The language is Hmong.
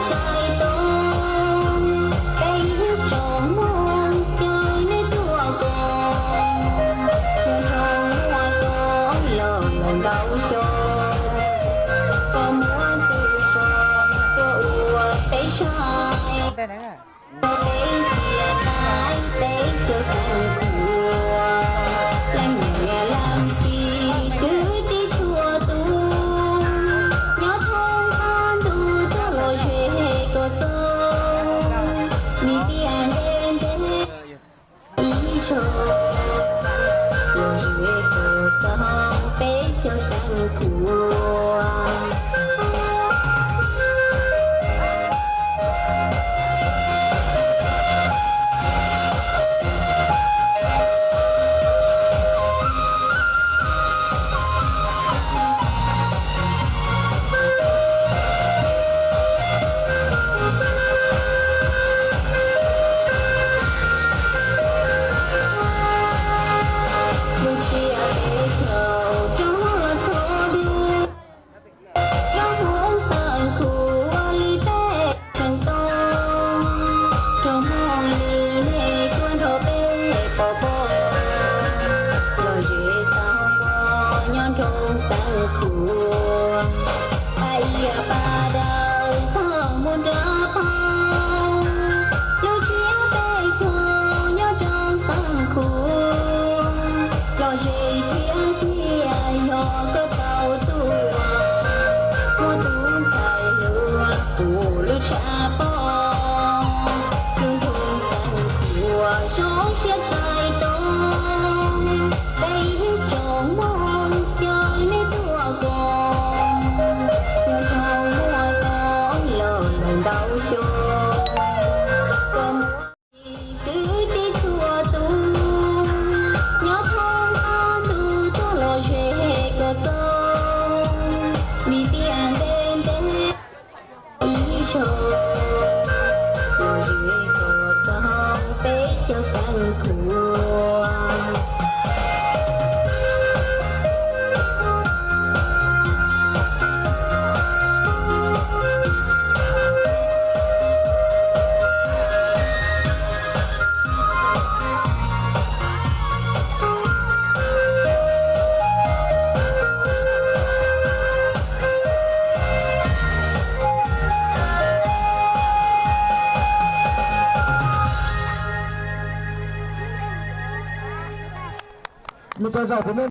Xais tau peb ib tsoom Hmoob caw nej tuaj koom, nyob rau muaj koj los lawm ntau xyoo, koj muab txuj sa tuaj ua peb saib, peb thiaj tau peb cov xeeb khuam, leej niam leej txiv kwv tij txhua tus, nyob thoob qab ntuj tuaj los ze koj txoj me tiaj ntev ntev ib zaug, los ze koj txoj peb cov xeeb khuam. Lub tsiab peb caug rov los txog dua, nyob Hmoob xeeb khuam li peb tseem tau, rau Hmoob li nej tuaj nrog peb pov pob, los ze xav hau npo nyob nroog xeeb khuam, pab ib pab daws tawg mus nram phau, lub tsiab peb caug nyob nroog xeeb khuam, los ze thiab tiag yog koj tau tuaj, muaj tus ntxhais hluas kuv lub tshav pob, lub nroog xeeb khuam zoo siab txais tau peb ib tsoom Hmoob caw nej tuaj koom, nyob rau muaj koj los lawm ntau xyoo, koj muab kwv tij txhua tus, nyob thoob qab ntuj tuaj los ze koj txoj me tiaj ntev ntev ib zaug, los ze koj txoj peb cov xeeb khuam. Mus rau zaum tus nej